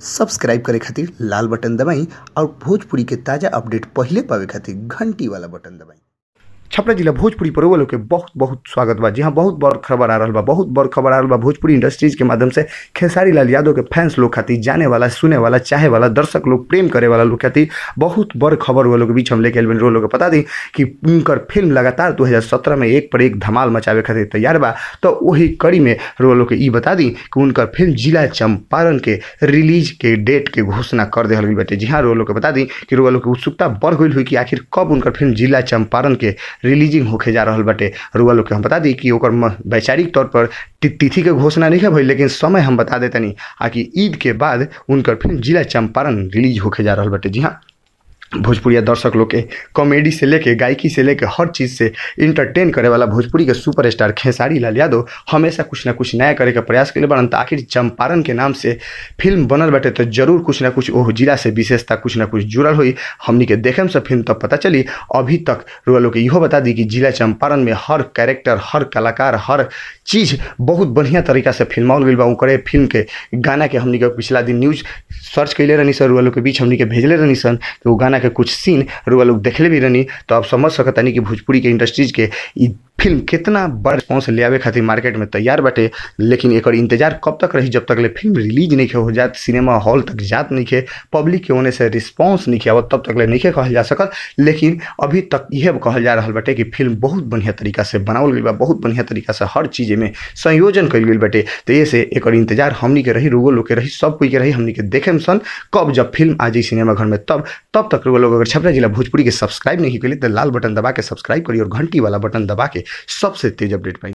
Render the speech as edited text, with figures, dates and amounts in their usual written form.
Subscribe करे खातिर लाल button दबाई और भोजपुरी के ताज़ा अपडेट पहिले पावे खातिर घंटी वाला बटन दबाई। छपरा जिला भोजपुरी पर वो लोग के बहुत बहुत स्वागत बा। जी हाँ, बहुत बड़ खबर आ रहा बा, बहुत बड़ खबर आ रहा बा भोजपुरी इंडस्ट्रीज के माध्यम से खेसारी लाल यादव के फैंस लोग खातिर, जाने वाला, सुने वाला, चाहे वाला दर्शक लोग, प्रेम करे वाला लोग खातिर बहुत बड़ खबर वो लोग के बीच हम लेके आइल। लोग के बता दी कि उनकर फिल्म लगातार 2017 में एक पर एक धमाल मचावे खातिर तैयार बा। तो वही कड़ी में रो लोग के ई बता दी कि उनकर फिल्म जिला चंपारण के रिलीज के डेट के घोषणा कर दिहल गइल बाटे। जी हाँ, रो लोग के बता दी कि रो लोग के उत्सुकता बढ़ गई हुई कि आखिर कब उनकर फिल्म जिला चंपारण के रिलीजिंग होके जा रहा बाटे। रुआ लोग के हम बता दी कि ओकर वैचारिक तौर पर तिथि के घोषणा नहीं है भई, लेकिन समय हम बता देतनी आकि ईद के बाद उनकर फिल्म जिला चंपारण रिलीज होके जा रहा बाटे। जी हाँ, भोजपुरिया दर्शक लोग के कॉमेडी से लेके गायकी से लेके हर चीज़ से इंटरटेन करे वाला भोजपुरी के सुपरस्टार खेसारी लाल यादव हमेशा कुछ ना कुछ नया करे के प्रयास के बड़न। तो आखिर चंपारण के नाम से फिल्म बनल बाटे तो जरूर कुछ ना कुछ ओह जिला से विशेषता कुछ ना कुछ जुड़ल हुई। हमनी के देखे से फिल्म तब पता चली। अभी तक रुआ लोग के इहो बता दी कि जिला चंपारण में हर कैरेक्टर, हर कलाकार, हर चीज़ बहुत बढ़िया तरीका से फिल्मावल गई बा। उनकरे फिल्म के गाना के हमनी के पिछला दिन न्यूज़ सर्च कैले रहनी सर, रुआ लोग के बीच हमनी के भेजले रहनी सन तो वो गाना के कुछ सीन रुआ लोग देखले भी रहनी। तो आप समझ सकतानी कि भोजपुरी के इंडस्ट्रीज के ई फिल्म कितना बड़ रिस्पॉन्स ले आवे खातिर मार्केट में तैयार बाटे। लेकिन एकर इंतजार कब तक रही? जब तक ले फिल्म रिलीज नहीं हो जात, सिनेमा हॉल तक जात नहीं खे, पब्लिक के होने से रिस्पॉन्स नहीं आवत, तब तक ले नहीं कहल जा सकत। लेकिन अभी तक यह कहल जा रहा बाटे कि फिल्म बहुत बढ़िया तरीका से बनावल गई बा, बहुत बढ़िया तरीका से हर चीज़ में संयोजन कल गई बाटे। तो ये से एकर इंतजार हमनी के रही, रुगो लोग के रही, सब कोई के रही। हमनी के देखे सन कब जब फिल्म आ जाई सिनेमा घर में, तब तब तक रुगो लोग अगर छपरा जिला भोजपुरी के सब्सक्राइब नहीं करी तो लाल बटन दबा के सब्सक्राइब करी और घंटी वाला बटन दबा के सबसे तेज अपडेट पाई।